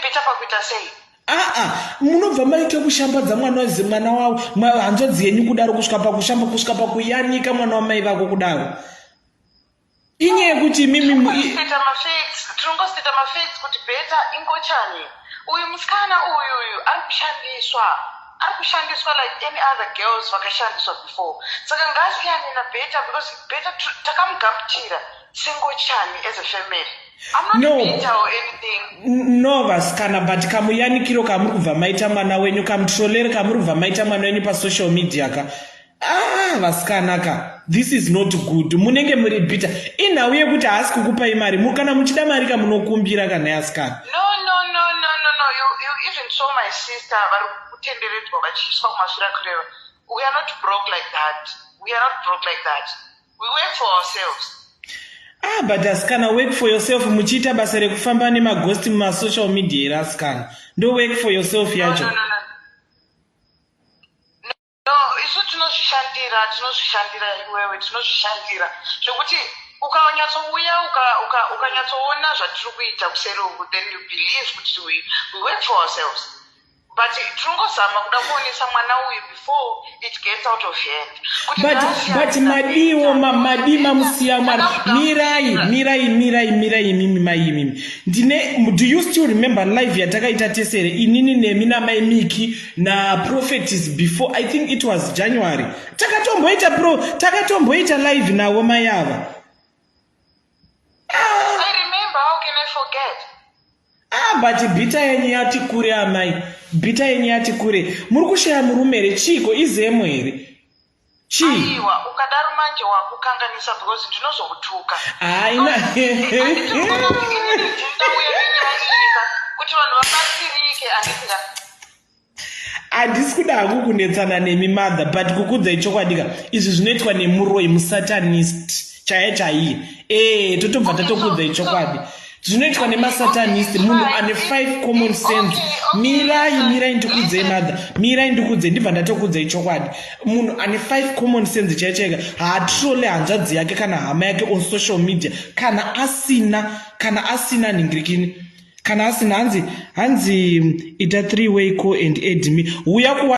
bitter pakuita sei? Aa, munobva maita kushambadza mwana mwana wavo, hanzvadzi yenyu kudaro, kusvika pakushamba, kusvika pakuyanika mwana wamai vako kudaro. Inyaya yekuti imimi Tingoseta mafacts, tinongoseta mafacts kuti Beta ingochani. Uyu musikana uyu ari kushandiswa, ari kushandiswa like any other girls vakashandiswa before. Saka ngaasiyane naBeta because Beta takamugamuchira sengochani as a family. I'm not No. bitter or anything. No, vasikana, but kamuyanikiro kamuri kubva maita mwana wenyu, kamutrolere kamuri kubva maita mwana wenyu pasocial media ka, ah, vasikana ka, this is not good. Munenge muri bitter. Inhau yekuti haasi kukupai mari. Kana muchida mari ka, munokumbira kana yasikana. No. You even saw my sister vari kutenderedzwa vachiiswa kumasvira kureva. We are not broke like that. We are not broke like that. We work for ourselves. Ah, but asikana, work for yourself muchiita basa rekufamba nemaghost mumasocial media here, asikana? Ndo work for yourself No, yacho? no. No, isu tinozvishandira, tinozvishandira iwewe, tinozvishandira. Zvekuti ukanyatsouya ukanyatsoona zvatiri kuita kuseri uku, then you believe kuti we work for ourselves. But tinongozama kuda kuonesa mwana uyu before it gets out of hand. Kuti ngaasiyane But madiwo naBeta. Madi mamusiya mwana. Mirai, mirai, mirai, mirai imimi, mai imimi. Ndine, do you still remember live yatakaita tesere, inini nemi namai Miki naprophetis, before, I think it was January? Takatomboita pro, takatomboita live navo mai ava. I remember, how can I forget? Ah, but bitter yenyu yati kure, amai. Bitter yenyu yati kure. Muri kushaya murume here? Chiiko, izemo here? Chii? Aiwa, ukadaro manje wakukanganisa because ndinozokutuka. Haina. Handiti unoona kuti inini ndauya nenyaya iyi kuti vanhu vabatsirike, handiti ka? Handisi kuda hangu kunetsana nemi, mother, but kukudzai chokwadi ka, izvi zvinoitwa nemuroi, musatanist chaiye chaiye. Ee, totobva tatokudzai chokwadi, zvinoitwa nemasatanist. Munhu ane five common sense, mirai, mirai ndikudzei, mother, mirai ndikudzei, ndibva ndatokudzai chokwadi. Munhu ane five common sense chaiyo chaika haatrole hanzvadzi yake kana hama yake on social media kana asina nhingirikini, kana asina. Hanzi ita three way call and add me. Uya kuwa.